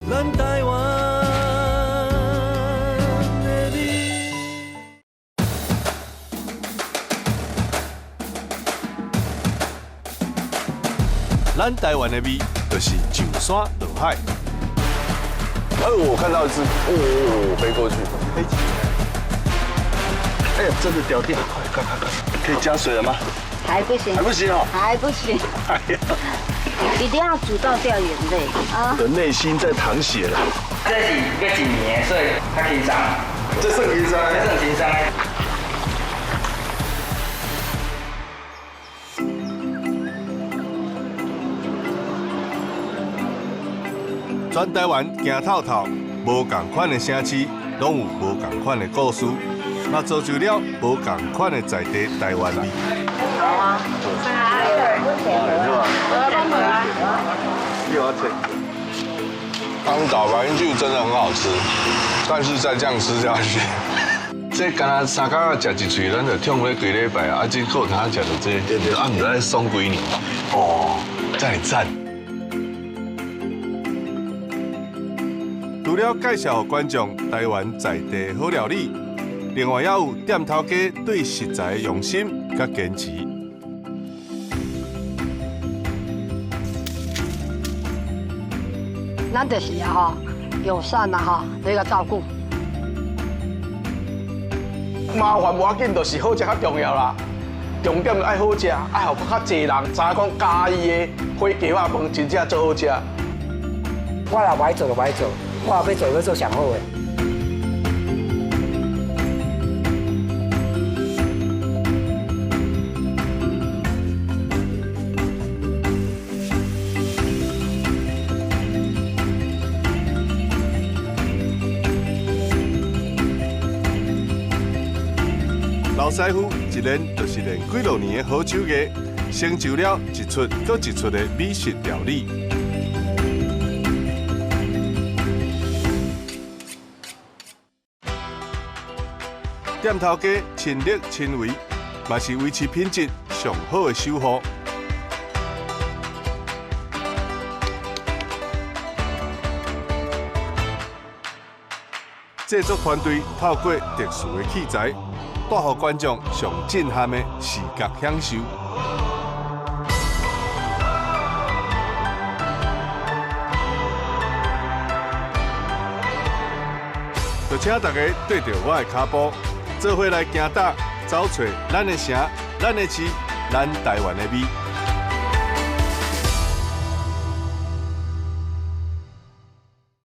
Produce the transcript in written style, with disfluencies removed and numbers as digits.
咱台灣的味。咱台灣的味，就是上山落海。哎，我看到一隻，哦，飛過去，飛起來。哎呀，真的掉掉，快快快快，可以加水了嗎？還不行，還不行哦，還不行。哎呀，一定要煮到掉眼淚啊！的內心在淌血了。這是欲一年，所以較輕鬆。這算輕鬆，這算輕鬆的。全台灣行透透，無仝款的城市，攏有無仝款的故事，嘛造就了無仝款的在地台灣味。好啊，港島白酒真的很好吃，但是再這樣吃下去，這敢若三工仔食一喙，咱就痛咧幾禮拜啊！這閣有通食著這，對對，啊，毋知愛爽幾年。哦，真會讚。除了介紹予觀眾台灣在地好料理，另外也有店頭家對食材的用心佮堅持。咱就是啊吼，友善啊吼，來共照顧。麻煩無要緊，就是好食較重要啦。重點愛好食，愛予較濟人知影講嘉義的火雞肉飯真正足好食。我若無愛做就無愛做，我若欲做欲做上好的。老師傅一練就是練幾落年的好手藝，成就了一出閣一出的美食料理。店頭家親力親為，嘛是維持品質上好的守護。製作團隊透過特殊的器材，帶予觀眾上震撼的視覺享受。就請大家綴著我的跤步，做伙來行搭，走揣咱的城、咱的市、咱台灣的味。